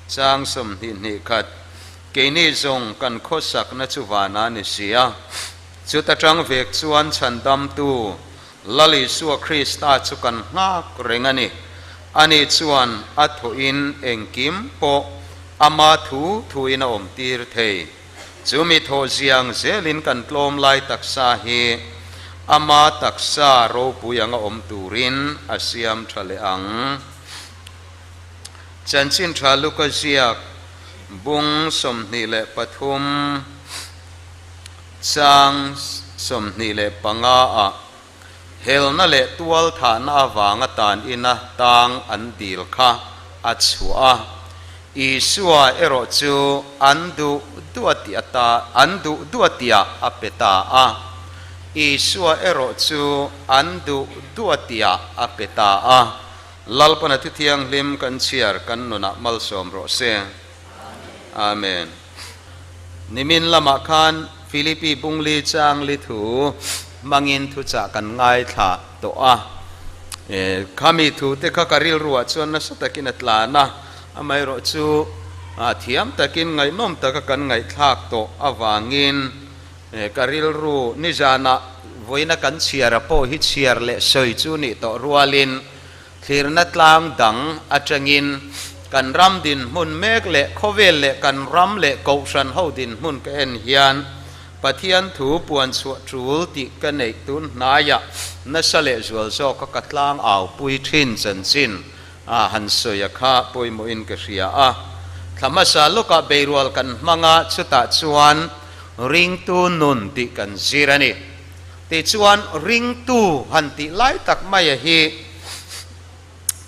Chang 22 khat, Keini zawng kan khawsakna chu vana ni si a, chuta tang vek chuan chhandamtu Lal Isua Krista chu kan nghak reng a ni. Ani chuan a thawhin engkim pawh ama thu thuin a awmtir thei. Chumi thawh ziang zelin kan tlawm lai taksa hi ama taksa ropui anga awm turin a siam tha leh ang. Chanchin tha Luka ziak bung 23 chang 25 ah helna leh tual thahna avanga tan ina tang an dil kha a chhuah a. Isua erawh chu an duh duh a tih ata an duh duh a tihah a pe ta a. Isua erawh chu an duh duh a tihah a pe ta a. Lalpana thu thianghlim kan chhiar kan nunah malsawm rawh se. Amen. Nimin lamah khan Philippi bungli chang li thu hmangin thuchah kan ngaithla tawh a. Khami thu te kha ka rilruah chuan nasa takin a tlan a, amaherawh chu thiam takin ngaihnawm taka kan ngaihthlak tawh avangin ka rilru nizanah vawiina kan chhiar a pawh hi chhiar leh sawi chu nih tawh rualin thlirna tlang dang atangin kan ram dinhmun mek leh khawvel leh kan ram leh kohhran ho dinhmun ka en hian Pathian thu puan chhuah tul tih ka neih tun hnaiah nasa leh zual zawka ka tlang au pui thin chanchin a han sawi a kha pawimawhin ka hria a. Thla hmasa lawkah beirual kan hmang a, chutah chuan ringtu nun tih kan zir a ni. Tichuan ringtu han tih lai tak maia hi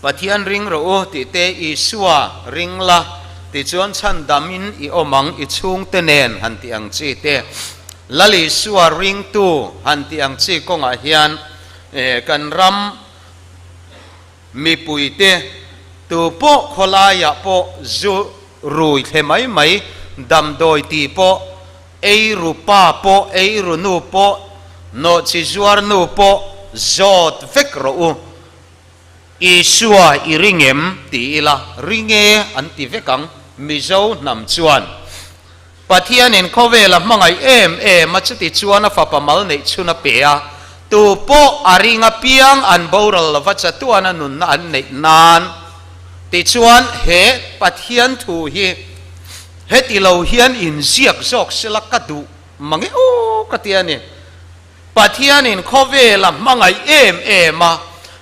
Pathian ring rawh u tih te Isua ring la tichuan chhandamin i awm ang i chhungte nen han tih ang chi te Lal Isua ringtu han tih ang chi kawngah hian kan ram mipuite tu pawh khawlaiah pawh zu rui thle mai mai damdawi tih pawh ei ru pa pawh ei ru nu pawh nawhchi zuar nu pawh zawt vek rawh u. Isua i ring em? Ti ila, ring e an ti vek ang. Mizo hnam chuan Pathianin khawvela hmangaih em em a, chuti chuan a fapa mal neih chhun a pe a, tu pawh a ring apiang an boral lova chatuan a nunna an neih nan. Tichuan he Pathian thu hi heti lo hian inziak zawk sela ka duh mange aw ka ti a ni. Pathianin khawvel a hmangaih em em a,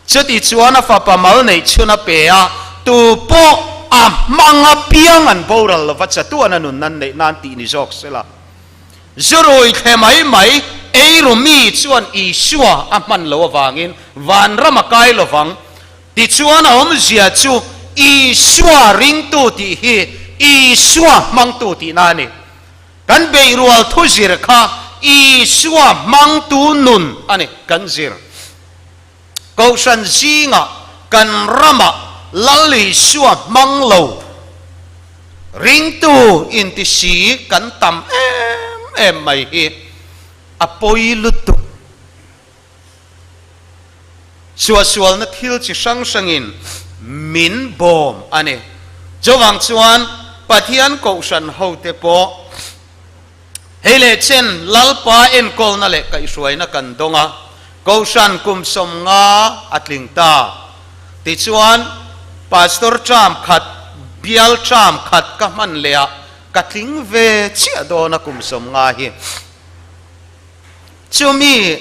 chuti chuan a fapa mal neih chhun a pe a, tu pawh a hmang apiang an boral lova chatuan a nun nan neih nan tih ni zawk sela. Zurui thle mai mai eiru mi chuan Isua a hman lo avangin vanram a kai lovang. Tichuan a awmzia chu Isua ringtu tih hi Isua hmangtu tihna a ni. Kan beihrual thu zir kha Isua hmangtu nun a ni kan zir. Kohhran zingah kan ramah Lal Isua hmang lo ringtu inti si kan tam em em mai hi a pawi lutuk. Suahsualna thil chi hrang hrangin min bawm a ni. Chuvang chuan Pathian kohhran hote pawh hei leh chen Lalpa enkawlna leh kaihhruaina kan dawng a, kohhran kum 50 a tling ta. Tichuan Pastor term khat, bial term khat ka hman leh ah ka tling ve chiah dawn a kum 50 hi. Chumi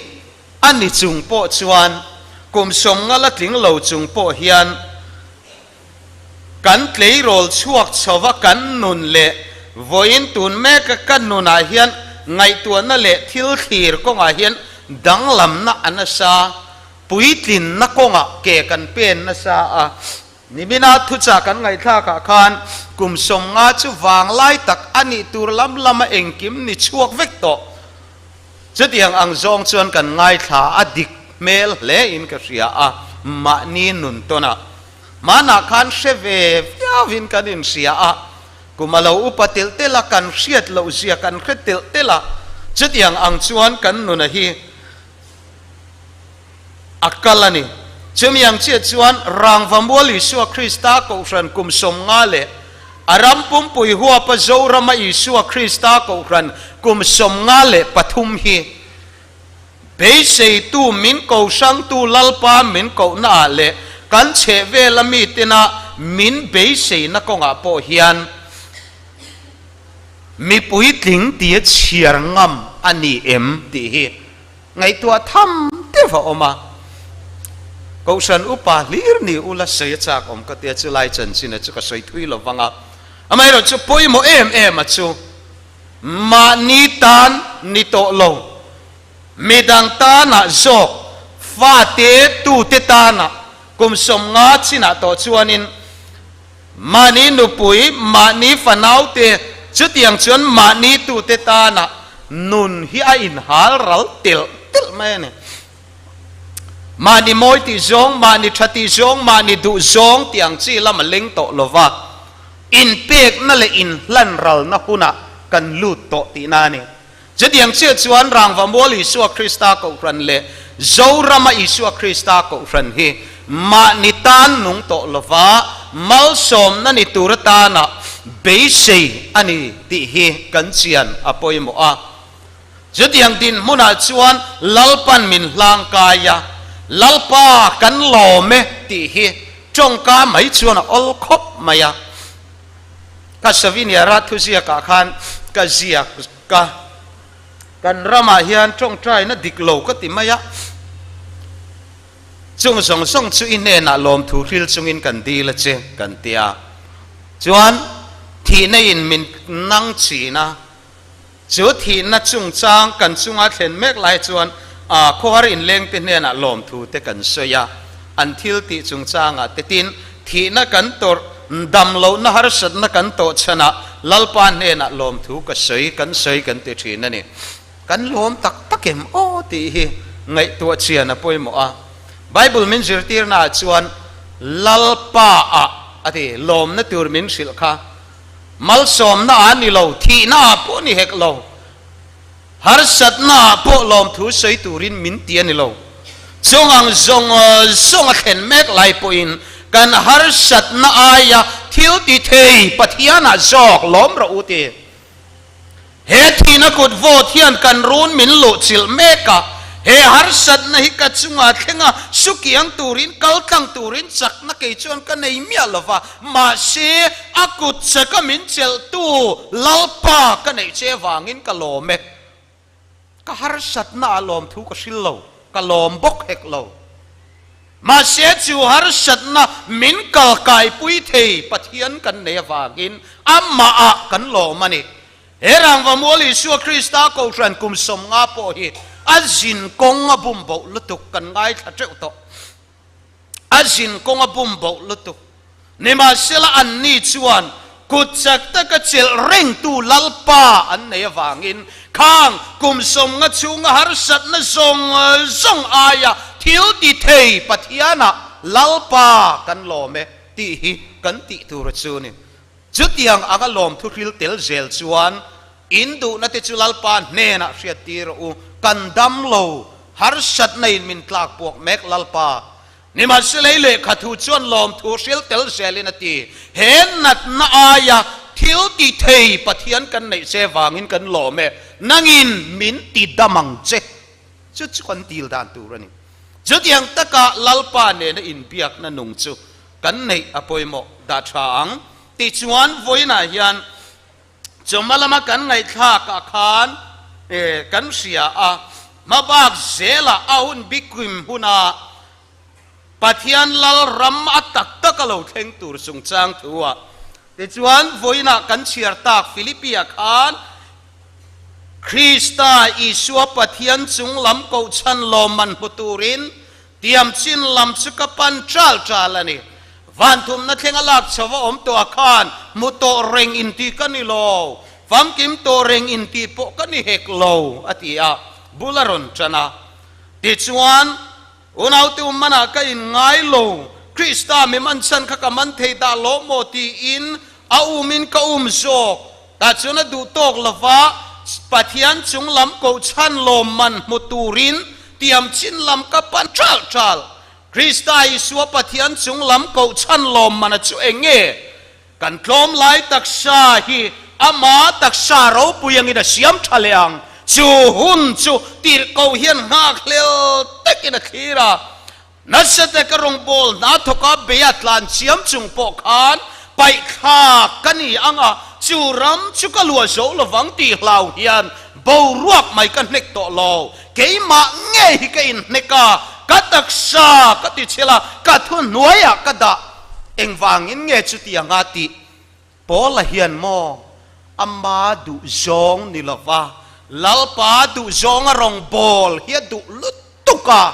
a ni chung pawh chuan kum 50 la tling lo chung pawh hian kan tleirawl chhuak chhova kan nun leh vawiin tun meka kan nunah hian ngaihtuahna leh thil thlir kawngah hian danglamna a nasa, puitlinna kawngah ke kan pen nasa a. Nimina thuchah kan ngaihthlakah khan kum 50 chu vanglai tak a nih tur lam lama engkim ni chhuak vek tawh. Chutiang ang zawng chuan kan ngaithla a dik hmel hle in ka hria a, mahni nun tawn a. Hmanah khan hre ve viauin kan inhria a, kum a lo upa telh telh a, kan hriat loh zia kan hre telh telh a, chutiang ang chuan kan nuna hi a kal a ni. Chumi ang chiah chuan Rangvamual Isua Krista Kohhran kum 50 leh. A ram pumpui huapa Zorama Isua Krista Kohhran kum 53 hi beiseitu min ko hrangtu Lalpa min kohnaah leh kan chhehvela mitena min beiseina kawngah pawh hian mi puitling tia chhiar ngam a ni em tih hi ngaihtuah tham deuh a awm a. Kohhran upa hlir ni ula sawi a chak awm ka tia chulai chanchin a chu ka sawi thui lo vang a. Amaherawhchu pawimawh em em a chu Mahni tan ni tawh lo, midang tanah zawk, fate tute tanah kum 50 chinah tawh chuanin mahni nupui, mahni fanaute chutiang chuan mahni tute tanah nun hi a inhal ral telh telh mai a ni. Mahni mawi tih zawng, mahni tha tih zawng, mahni duh zawng tih ang chi lam a leng tawh lo va. Inpekna leh inhlanralna hunah kan lut tawh tihna a ni. Chutiang chiah chuan Rangva Mual Isua Krista Kohhran leh Zorama Isua Krista Kohhran hi mahni tan nung tawh lova malsawmna ni tur atana beisei a ni tih hi kan chian a pawimawh a. Chutiang dinhmunah chuan Lalpan min hlangkai a, Lalpa kan lawm e tih hi tawngka mai chuan a awl khawp mai a. Ka Saviniara thuziakah khan ka ziak ka kan ramah hian tawngtaina dik lo ka ti mai a, chung zawng zawng chu i hnenah lawmthu hril chungin kan dil a che kan ti a. Chuan thihna in min nang chin a. Chu thihna chungchang kan chunga thlen mek lai chuan khawhar inlengte hnenah lawmthu te kan sawi a, an thil tih chungchangah te tin thihna kan tawrh dam lohna harsatna kan tawh chhanah Lalpa hnenah lawmthu ka sawi kan sawi kan ti thin a ni. Kan lawm tak tak em aw tih hi ngaihtuah chian a pawimawh a. Bible min zirtirnaah chuan Lalpa ah a ti lawmna tur min hrilh kha. Malsawmna ah ni lo, thihna ah pawh ni hek lo, harsatna ah pawh lawmthu sawi turin min ti a ni lo. Chung ang zawng zawng a thlen mek lai pawhin kan harsatna aia thil ti thei Pathianah zawk lawm rawh u ti. He thihna kut vawt hian kan run min luhchilh mek a, he harsatna hi ka chungah thleng a, sukiang turin, kal tlang turin chakna kei chuan ka nei miah lo va, mahse a kut chaka min chelhtu Lalpa ka neih che vangin ka lawm e. Ka harsatna ah lawmthu ka hril lo, ka lawm bawk hek lo. Mahse chu harsatna min kalkaipui thei Pathian kan nei avangin amah ah kan lawm a ni. He rangva mual Isua Krista Kohhran kum 50 pawh hi a zin kawng a bum boh lutuk kan ngaithla teuh tawh. A zin kawng a bum boh lutuk. Nimahsela anni chuan kut chak taka chelh rengtu Lalpa an nei avangin khang kum 50 chhunga harsatna zawng zawng aia thil ti thei Pathianah Lalpa kan lawm e tih hi kan tih tur a chu ni. Chutiang anga lawmthu hril tel zel chuan in duhna te chu Lalpa hnenah hriat tir rawh u, kan dam lo, harsatna in min tlak puak mek Lalpa Nimahselei lehkha thu chuan lawmthu hril tel zelin a ti, He natna aia thil ti thei Pathian kan neih che vangin kan lawm e, nangin min ti dam ang che. Chu chu kan dil dan tur a ni. Chutiang taka Lalpa nena inbiakna nung chu kan neih a pawimawh dah tha ang. Tichuan vawiinah hian Chawhma lama kan ngaihthlakah khan kan hria a, hmabak zelah a hun bikim huna Pathian lal ram a tak tak a lo thleng tur chungchang thu a. Tichuan, vawiinah kan chhiar tak Philippi-ah khan Krista Isua Pathian chung lam kohchhan lawmman hmu turin Tiam chin lam chu ka pan ṭal ṭal a ni. Vanthumna thleng a lak chho a awm tawh ah khan hmu tawh reng inti ka ni lo, famkim tawh reng inti pawh ka ni hek lo, a ti a, bul a rawn ṭan a. Tichuan, Unaute um manah ka inngai lo, Krista mi man chhan kha ka man thei dah lo maw tiin a umin ka um zawk. Tah chuan a duh tawk lova Pathian chung lam kohchhan lawmman hmu turin tiam chin lam ka pan ṭal ṭal. Krista Isua Pathian chung lam kohchhan lawmmana chu eng nge? Kan tlawm lai taksa hi ama taksa ropui angin a siam tha leh ang. Chu hun chu tirhkoh hian nghakhlel takin a thlir a. Nasa taka rawngbâwl hna thawka bei a tlan chiam chung pawh khan paihthlak ka ni ang a, chu ram chu ka luah zo lovang tih hlau hian boruak mai ka hnek tawh lo. Keimah ngei hi ka inhnek a, ka taksa ka tichhel a, ka thuhnuaiah ka dah. Engvangin nge chutianga tih? Paula hian maw ama duhzawng ni lova Lalpa duhzawnga rawngbâwl hi a duh lutuk a,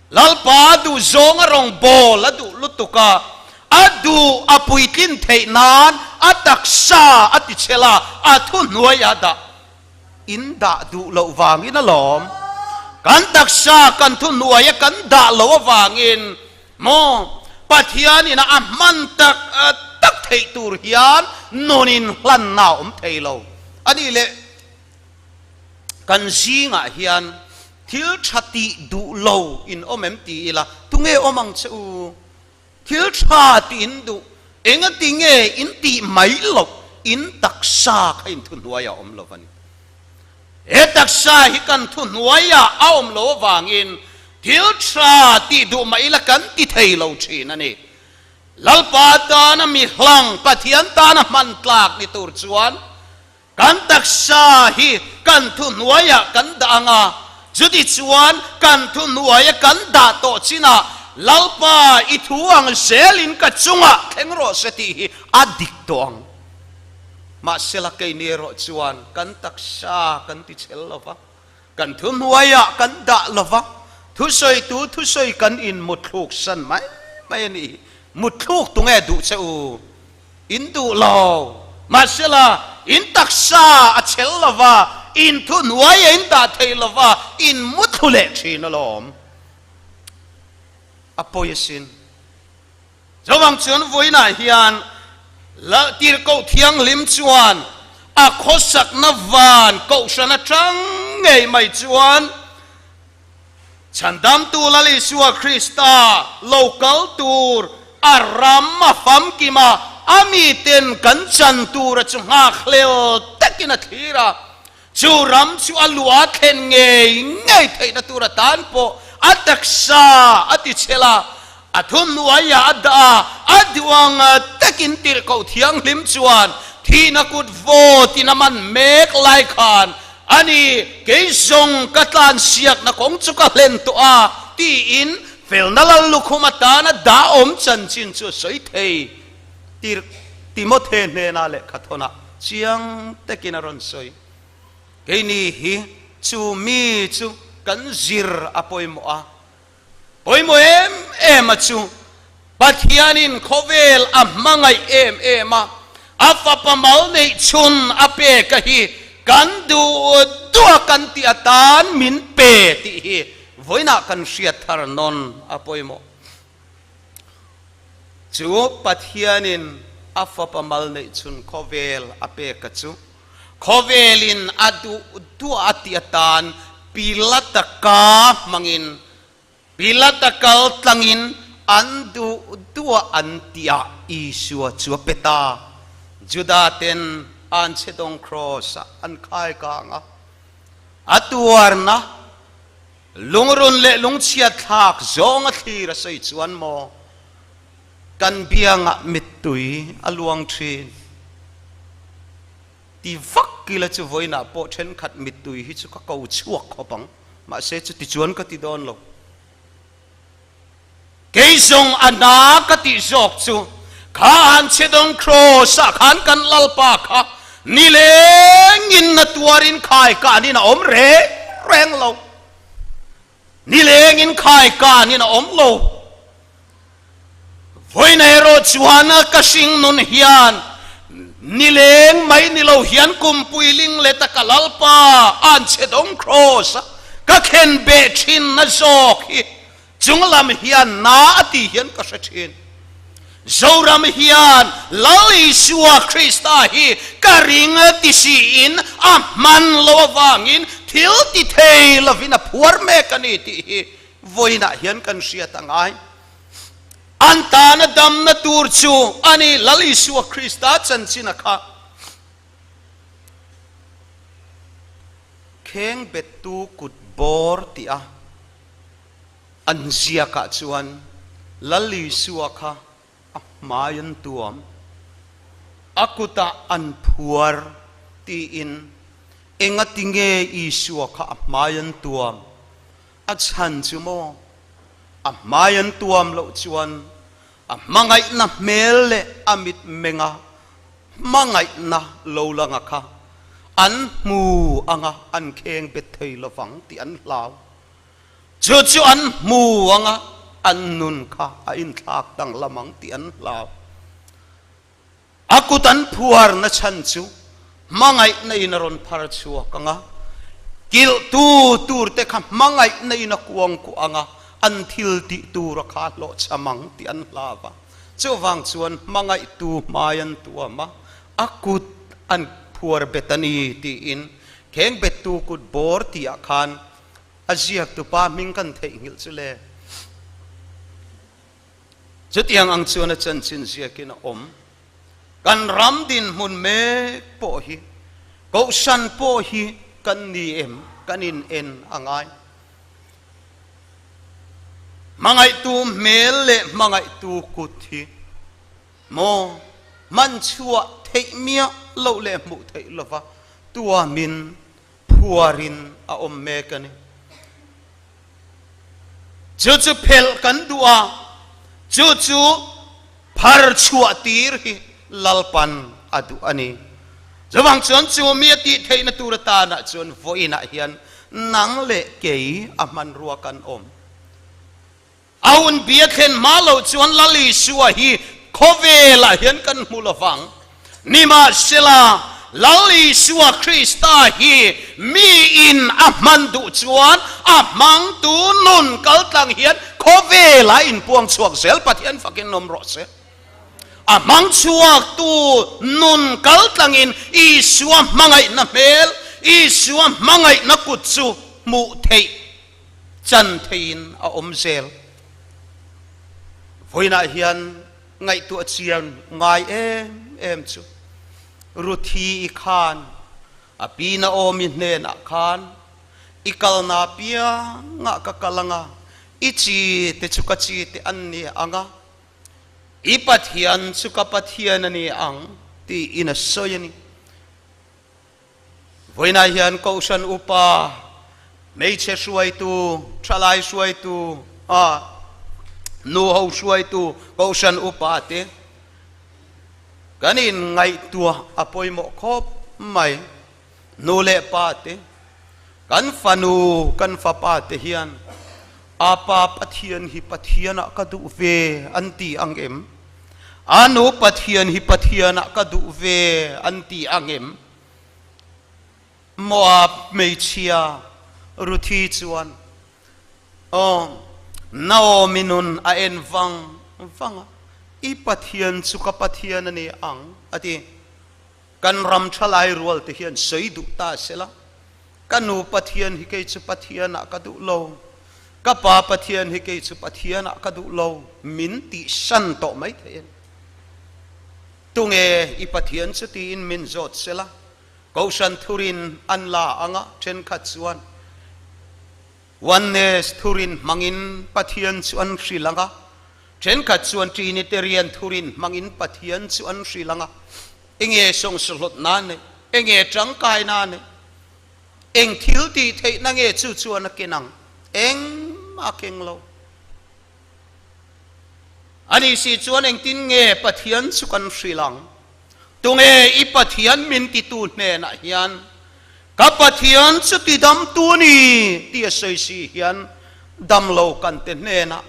Lalpa duhzawnga rawngbâwl a duh lutuk a, a duh a puitlin theih nân a taksa a tichhel a, a thuhnuaiah a dah. In dah duh loh vangin alawm. Kan taksa kan thuhnuaia kan dah loh avangin maw Pathianin a hman tak tak theih tur hian nunin hlanna a awm thei lo. A nih leh kan zingah hian thil tha tih duh lo in awm em ti ila tunge awm ang che u? Thil tha tih in duh, engati nge in tih mai loh, in taksa kha in thuhnuaiah a awm lo a ni. He taksa hi kan thuhnuaiah a awm lo avangin thil tha tih duh mah ila kan ti thei lo thin a ni. Lalpa tana mi hlang, Pathian tana hman tlak ni tur chuan Kan taksa hi kan thuhnuaiah kan dah ang a, chutichuan kan thuhnuaia kan dah tawh chinah Lalpa i thu ang zelin ka chungah thleng rawh se tih hi a dik tawh ang. Mahsela keini erawh chuan kan taksa kan tichhel lo va, kan thuhnuaiah kan dah lo va, thusawitu thusawi kan inmutthluk san mai mai a nih hi. Mutthluk tunge duh che u? In duh lo. Mahsela, in taksa a chhel lo va, in thuhnuai a in dah thei lo va, in mu thlu leh thin alawm. A pawi asin. Chuvang chuan vawiinah hian Laltirhkoh Thianghlim chuan a khawsakna van kohhran atang ngei mai chuan Chhandamtu Lal Isua Krista lo kal tur a ram a famkim a, a miten kan chan tura chu nghakhlel takin a thlir a. Chu ram chu a luah thlen ngei ngei theihna tur atan pawh a taksa a tichhel a, a thunhnuaiah a dah a, a duang takin tirhkoh thianghlim chuan thihna kut vawtin a man mek lai khan A ni, kei zawng ka tlansiakna kawng chu ka hlen tawh a, tiin felna lal lukhum atana dah awm chanchin chu a sawi thei. Tir Timothe hnena lehkha thawnah chiang takin a rawn sawi. Keini hi chu mi chu kan zir a pawimawh a, Pawimawh em em a chu Pathianin khawvel a hmangaih em em a, a fapa mal neih chhun a pek a hi kan duh duh a kan tih atan min pe tih hi vawiinah kan hriat thar nawn a pawimawh. Chu Pathianin a fapa mal neih chhun khawvel a pek a chu Khawvelin a duh duah a tih atan Pilata ka hmangin, Pilata kal tlangin an duh duah an tihah Isua chu a pe ta. Juda ten an chhe dawng kraws-ah an khai kang a, a tuarna lungrun leh lungchhiat thlak zawng a thlir a sawi chuan maw Kan biangah mittui a luang thin. Ti vak ila chu vawiinah pawh thenkhat mittui hi chu ka ko chhuak khawp ang. Mahse chuti chuan ka ti dawn lo. Kei zawng a na ka tih zawk chu kha han chhe dawng kraws ah khan kan Lalpa kha nilengin na tuarin khai kanin a awm reng reng lo. Nilengin khai kanin a awm lo. Vawiin erawh chuan ka hring nun hian nileng mai ni lo hian kumpui ling let a ka Lalpa an chhe dawng kraws a ka khen beh thin na zawk hi chunglam hian na a ti hian ka hre thin. Zoram hian Lal Isua Krista hi ka ring ti siin a hman lo avangin thil ti thei lovin a phuar mek a ni tih hi vawiinah hian kan hriat a ngai. An tana damna tur chu a ni, Lal Isua Krista chanchin a kha. Kheng bettu kut bawr tih a an ziakah chuan Lal Isua kha a hmai an tuam, a kutah an phuar tiin engati nge Isua kha a hmai an tuam? A chhan chu maw? A hmai an tuam loh chuan a hmangaihna hmel leh a mitmenga hmangaihna lo langa kha an hmu anga an kheng bet thei lovang tih an hlau. Chu chu an hmu anga an nun kha a inthlak danglam ang tih an hlau. A kut an phuarna chhan chu hmangaihna in a rawn phar chhuak ang a, kilhtu turte kha hmangaihna in a kuang kuah ang a, an thil tih tur a kha hlawhchham ang tih an hlau a. Chuvang chuan hmangaihtu hmai an tuam a, a kut an phuar bet a ni tiin kheng bettu kut bawr tihah khan a ziaktupa hming kan theihnghilh chu le. Chutiang ang chuan a chanchin ziakin a awm. Kan ram dinhmun mek pawh hi, kohhran pawh hi kan ni em, kan in en a ngai. Hmangaihtu hmel leh hmangaihtu kut hi maw hman chhuah theih miah loh leh hmuh theih lova tuamin phuarin a awm mek a ni. Chu chu phelh kan duh a, chu chu phar chhuah tir hi Lalpan a duh a ni. Chuvang chuan chu mi a tih theihna tur atanah chuan vawiinah hian nang leh kei a hmanrua kan awm. A hun bia thlen hma loh chuan Lal Isua hi khawvelah hian kan hmu lo vang. Nimahsela, Lal Isua Krista hi miin a hman duh chuan a hmangtu nun kaltlang hian khawvelah inpuang chhuak zel Pathian fakin awm rawh se. A hmang chhuaktu nun kaltlangin Isua hmangaihna hmel, Isua hmangaihna kut chu hmuh theih chan theiin a awm zel. Vawiinah hian ngaihtuah chian ngai em em chu Ruthi i khan a pi Naomi hnenah khan i kalna piangah ka kal anga, i chi te chu ka chi te an ni anga, i Pathian chu ka Pathian a ni ang tiin a sawi a ni. Vawiinah hian Kohhran Upa, hmeichhe hruaitu, thalai hruaitu, a nuho hruaitu, Kohhran Upa te kan inngaihtuah a pawimawh khawp mai. Nu leh pa te, kan fanu, kan fapa te hian a pa Pathian hi Pathianah ka duh ve an ti ang em? A nu Pathian hi Pathianah ka duh ve an ti ang em? Moab hmeichhia Ruthi chuan aw Naomi nun a en vang vang a, I Pathian chu ka Pathian a ni ang, a ti. Kan ram thalai rual te hian sawi duh ta sela, Ka nu Pathian hi kei chu Pathianah ka duh lo, ka pa Pathian hi kei chu Pathianah ka duh lo, min tih san tawh mai thei a ni. Tunge i Pathian chu tiin min zawt sela, Kohhran thurin an la anga thenkhat chuan Oneness thurin hmangin Pathian chu an hrilh anga, thenkhat chuan Trinitarian thurin hmangin Pathian chu an hrilh anga, Enge sawngsahlawtna nei? Enge tangkaina nei? Eng thil tih theihna nge chu chuan a ken ang? Engmah a keng lo. Ani si chuan engtin nge Pathian chu kan hrilh ang? Tunge i Pathian min titu hnenah hian ka Pathian chu tidamtu a ni tih a sawi si hian damlo kan te hnenah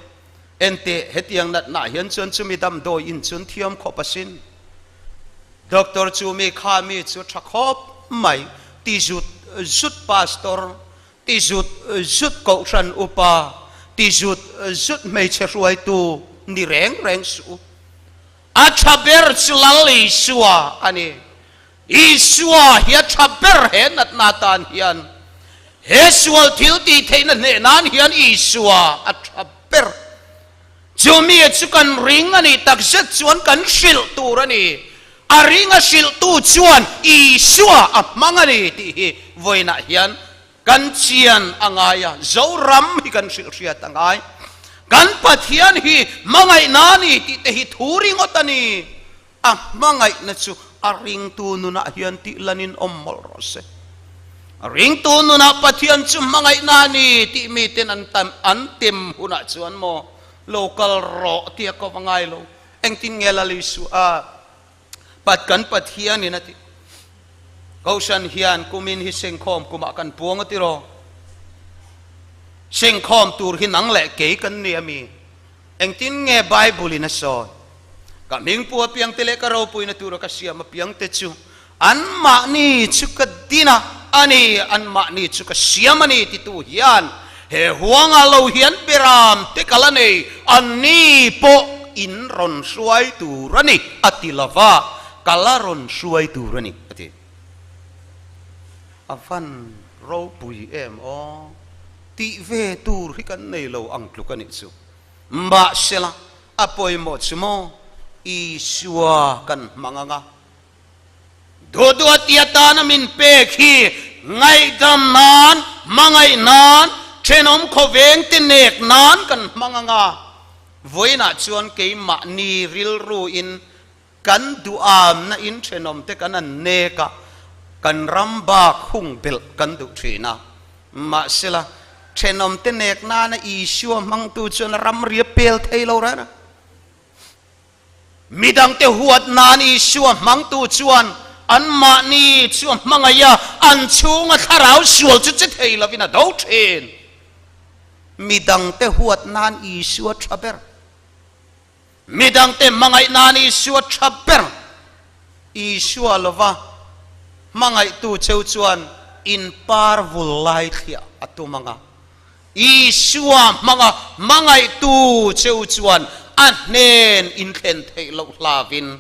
Enteh, hetiang natnah hian chuan chumi damdawi in chun thiam khawp asin. Doctor chu mi kha mi chu tha khawp mai, ti zut zut pastor, ti zut zut kohhran upa, ti zut zut hmeichhe hruaitu ni reng reng suh u. A tha ber chu Lal Isua a ni. Isua hi a tha ber he natna tan hian. He sual thil tih theihna hneh nan hian Isua a tha ber. Chu mi chu kan ring a nih takzet chuan kan hrilh tur a ni. A ring a hrilhtu chuan Isua a hmang a ni tih hi vawiinah hian kan chian a ngai a, Zoram hi kan hrilh hriat a ngai. Kan Pathian hi hmangaihna a ni tih te hi thu ringawt a ni. A hmangaihna chu a ringtu nunah hian tih lanin awm mawlh rawh se. A ringtu nunah Pathian chu hmangaihna a ni tih miten an tam an tem hunah chuan maw lo kal rawh tia ka va ngai lo. Engtin nge Lal Isua Pat kan Pathianin a tih? Kohhran hian kumin hi sengkhawm kumah kan puang a tiraw? Sengkhawm tur hi nang leh kei kan ni a mi? Engtin nge Bible in a sawi? Ka hmingpu apiangte leh ka ropuina tura ka siam apiangte chu anmahni chu ka din a, a ni, anmahni chu ka siam a ni titu hian he huangah lo hian beram te ka la nei, anni pawh in rawn hruai tur a ni a ti lova, ka la rawn hruai tur a ni a ti. A van ropui em aw! Tih ve tur hi kan nei lo ang tluk a nih chu. Mahsela, a pawimawh chu maw? Isua kan hmang ang a. Duh duh a tia tana min pek hi ngaihdam nan, hmangaih nan, thenawm khawveng te nek nan kan hmang ang a. Vawiinah chuan keimahni rilru in Kan duhamna in thenawm te kan an nek a, kan ram bak hung belh kan duh thin a. Mahsela, thenawm te nek nana Isua hmangtu chuan a ram ri a pel thei lo reng a. Midangte huat nan Isua hmangtu chuan anmahni chu a hmangaih a, an chhunga thlarau sual chu che thei lovin a do thin. Midangte huat nan Isua tha ber. Midangte hmangaih nan Isua tha ber. Isua lova hmangaihtu cheu chuan in par vul lai thliah a tum ang a. Isua hmanga hmangaihtu cheu chuan a hnen in thlen theih loh hlavin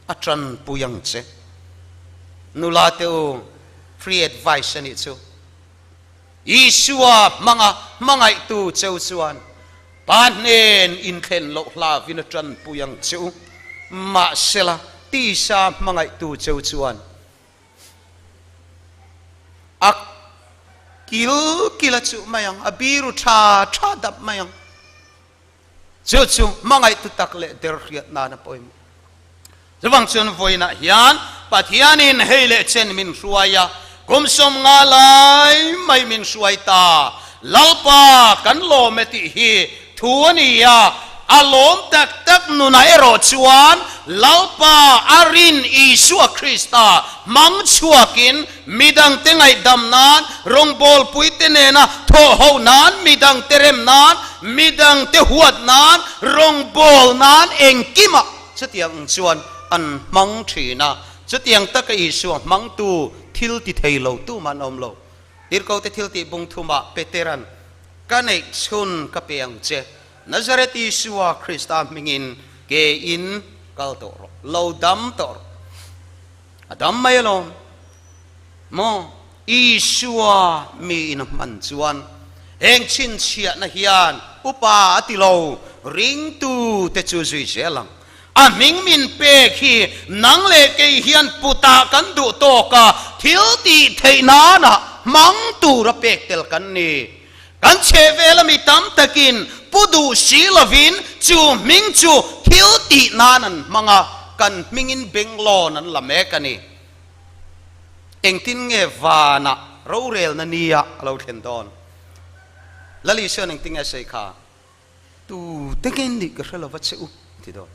a tanpui ang che. Nula te u, free advice a nih chu. Isua hmanga hmangaihtu cheu chuan Pa hnen inthlen loh hlavin a tanpui ang che u. Mahsela, tisa hmangaihtu cheu chuan a kil kil a chuh mai ang, a biru tha tha dap mai ang. Chu chu hmangaihtu tak leh der hriat nan a pawimawh. Chuvang chuan vawiinah hian Pathianin hei leh chen min hruai a, kum 50 lai mai min hruai ta. Lalpa kan lawm e tih hi thu a ni a, a lawm tak tak nunah erawh chuan Lalpa a rin Isua Krista hmang chhuakin Midangte ngaihdam nan, rawngbawlpuite nena thawhho nan, midangte rem nan, midangte huat nan, rawngbâwl nan engkimah chutiang ang chuan an hmang thin a. Chutiang taka Isua hmangtu thil ti thei lo tumah an awm lo. Tirhkote thil tih bung thumah Petera'n, Ka neih chhun ka pe ang che, Nazareth Isua Krista hmingin ke in kal tawh rawh, lo dam tawh rawh. A dam mai alawm maw? Isua mi in a hman chuan heng chhinchhiahna hian upa a ti lo, ringtu te chu zui zel ang. A hming min pek hi nang leh kei hian putah kan duh tawk a, thil tih theih nana hmang tur a pek tel kan ni. Kan chhehvel ami tam takin pu duh si lovin chu hming chu thil tih nan an hmang a, kan hmingin Benglawn an la mek a ni. Engtin nge vanah rorelna nia a lo thlen dawn? Lali chuan engtin nge a sawi kha? Tu te nge nih ka hre lova che u a ti dawn.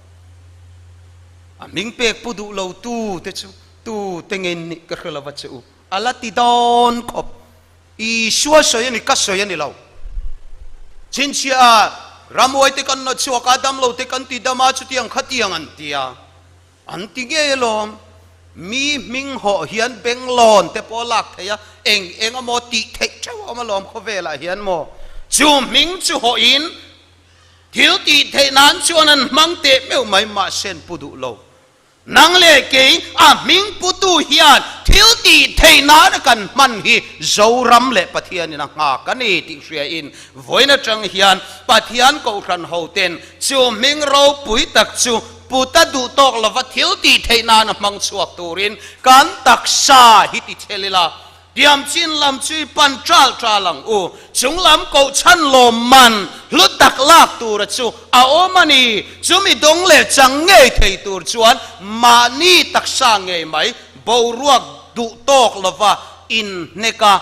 A hming pek pu duh lo tu te chu tu te nge nih ka hre lova che u a la ti dawn khawp. Isua sawi a ni, ka sawi a ni lo. Chhinchhiah a, Ramuai te kan nawt chhuak a, damlo te kan ti dam a, chutiang khatiang an ti a. An ti ngei alawm. Mi hming hawh hian benglawn te pawh a lak theih a, eng eng emaw tih theih theuh a awm alawm khawvelah hian maw. Chu hming chu hawhin thil tih theih nan chuan an hmang teh meuh mai, mahse an pu duh lo. Nang leh kei a hming putu hian thil tih theih nana kan hman hi Zoram leh Pathianin a nghak a ni tih hriain vawiin atang hian Pathian Kohhran hoten chu hming ropui tak chu puta duh tawk lova thil tih theih nana hmang chhuak turin kan taksa hi ti chhel ila. Tiam chin lam chu i pan ṭal ṭal ang u. Chung lam koh chhan lawm man hlu tak lak tura chu a awm a ni. Chumi dawng leh chang ngei thei tur chuan mahni taksa ngei mai boruak duh tawk lova inhnek a,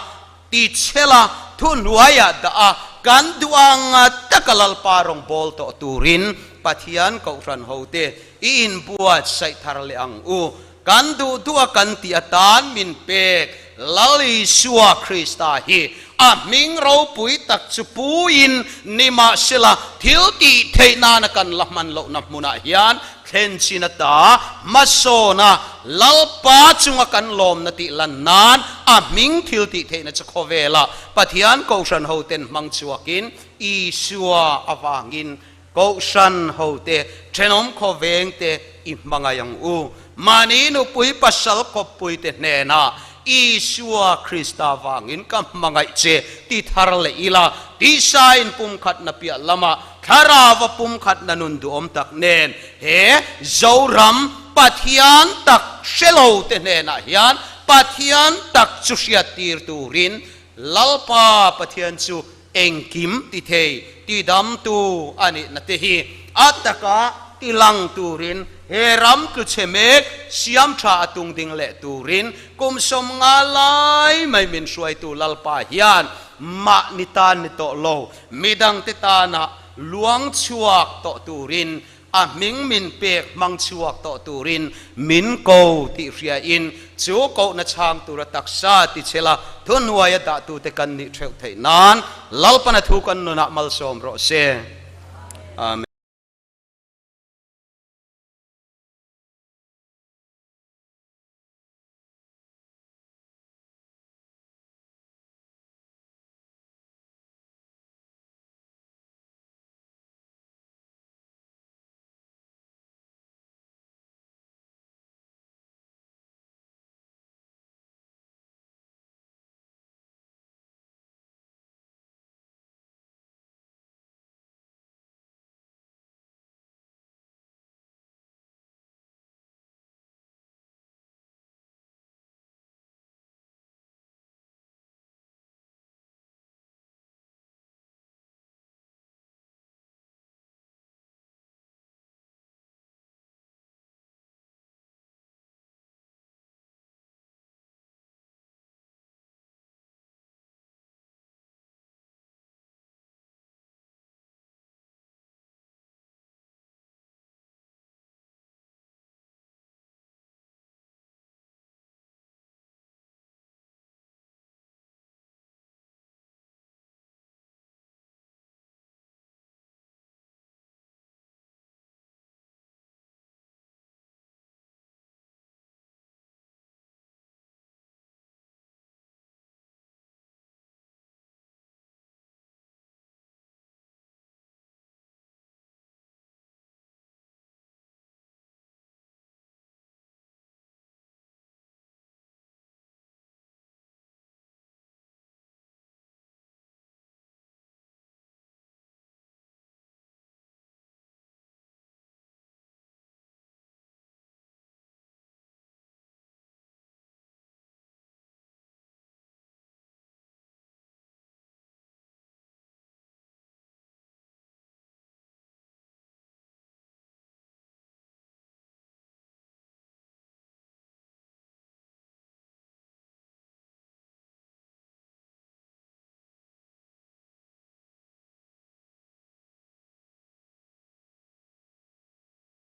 tichhel a, thuhnuaiah dah a, kan duh ang taka Lalpa rawn bawl tawh turin Pathian Kohhran hote i inbuatsaih thar leh ang u. Kan duh duh a kan tih atan min pek Lal Isua Krista hi a hming ropui tak chu puiin nimahsela thil tih theih nana kan la hman lohna hmunah hian thlen chin ata hmasawna Lalpa chunga kan lawmna tih lan nan a hming thil tih theihna chu khawvela Pathian Kohhran hoten hmang chhuakin Isua avangin Kohhran hote, thenawm khawvengte i hmangaih ang u. Mahni nupui pasal kawppuite hnenah Isua Krista vangin ka hmangaih che ti thar leh ila, tisain pumkhatna piah lamah thlarauva pumkhatna nun duhawm tak nen he Zoram Pathian tak hre lote hnenah hian Pathian tak chu hriattir turin Lalpa Pathian chu Engkim ti thei, ti damtu a nihna te hi a taka ti lang turin he ram tlu chhe mek siam tha a tung ding leh turin kum 50 lai mai min hruaitu Lalpa hian mahni tan ni tawh lo, midangte tana luang chhuak tawh turin A hming min pek hmang chhuak tawh turin min ko tih hriain chu kohna chhang tura taksa tichhela thuhnuaia dahtute kan nih theuh theih nan Lalpana thu kan nunah malsawm rawh se. Amen.